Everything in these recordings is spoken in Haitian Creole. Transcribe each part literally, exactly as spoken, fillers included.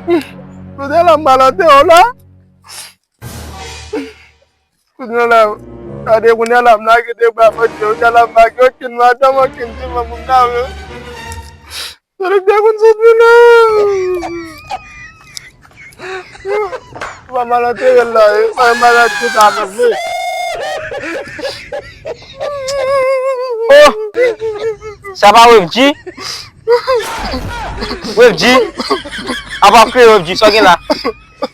Kounye a la m al antere w la. Kounye a la, gade kounye a la m lage de bra bandi, kounye a la m pa gen okenn madanm, okenn ti fanm pou m ta vle. Sa nèg te konn sot vin la. Ou pa mal antere l la, e. Sa e malad ki ta avanse. Oh! Sa pa Webji? Webji? Apa ap kriye Webji, sa w gen la?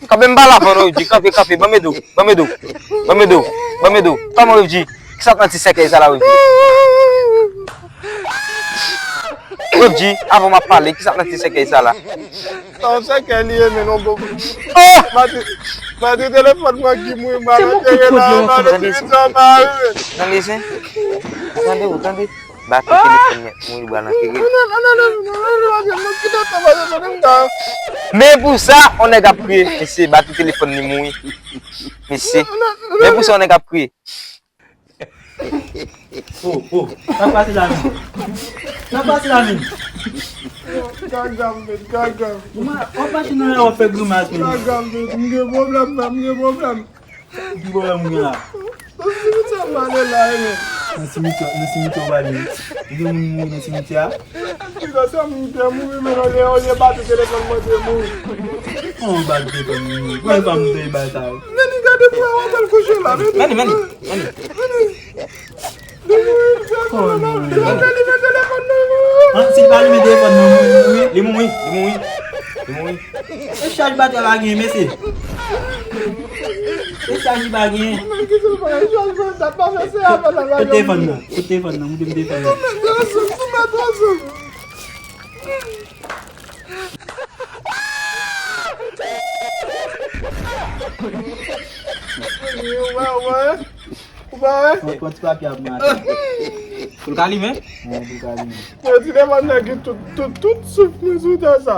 Kanpe m pale avè w non Webji, kanpe, kanpe, ban m ede w, ban m ede w, ban m ede w, ban m ede w. Kòman Webji? Kisa k nan ti sèkèy sa la Webji? Webji, avan m ap pale, kisa k nan ti sèkèy sa la? Sa yon sèkèy li ye men non bon. Oh! Batri, batri telefòn mwen ki mouri m al antere la, e pa de ti sa pa rive. Tande se? Tande ou tande? Batri telefòn mwen mouri m al antere. Men pou sa, yon nèg ap kriye, mesye, batri telefòn li mouri. Mesye, men pou sa, yon nèg ap kriye. Oh, oh, sa k pase la menm? Sa k pase la menm? Gaga m, men, gaga m. Ou ma, w ap mache nan lari w ap fè grimas menm. Gaga m, men, m gen pwoblèm, men, m gen pwoblèm. Ki pwoblèm ou gen la? Nan simityè m ale la, e men. Nan simityè, nan simityè w prale. Ou gen moun mouri nan simityè a? Piga sa m te mouri, men olye, olye batri telefòn mwen te mouri. Kòman batri telefòn li mouri? Kòman fanm te bay sa yo? Men li gade frè w ap al kouche la, men. Meni, meni, meni. Li mouri, li fè kòman nan li, li fè, li fè telefòn nan mouri. An, si l pa limen telefòn nan, li mouri, li mouri, li mouri. Li mouri. E chaj batri a pa genyen, mesye. E chaj li pa genyen. Men ki se pa e chaj mwen, dat pa fè se apèl la. Kote telefòn nan? Kote telefòn nan? Moute m telefòn nan. Mèt ansanm, nou mèt ansanm. Ou pa wè? Ou pa wè? Pran, pran ti papye ap mwen atè. Pou l ka limen? Mwen pou ka limen. Mwen di telefòn nan ki tout, tout, tout souf mwen sou tè sa.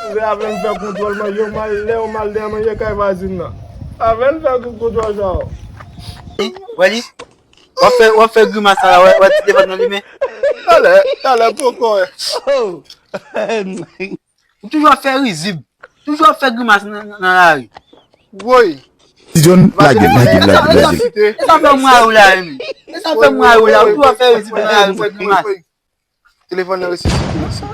Se avè m fè kontwòl manje, yon mal lè, yon mal lè manje kay vwazin nan. Avè m fè kontwòl sa yo. Wè li? W ap fè, w ap fè grimas sa la, wè, wè ti telefòn nan limen. Talè, talè poko wè. Ou toujou ap fè rizib. Toujou ap fè grimas nan, nan, nan lari. Woy. John, lage, lage, lage, lage. E sa fè m rayi w la, Remy. E sa fè m rayi w la. Ou toujou ap fè rizib nan lari, fè grimas. Telefòn nan resisite mesye.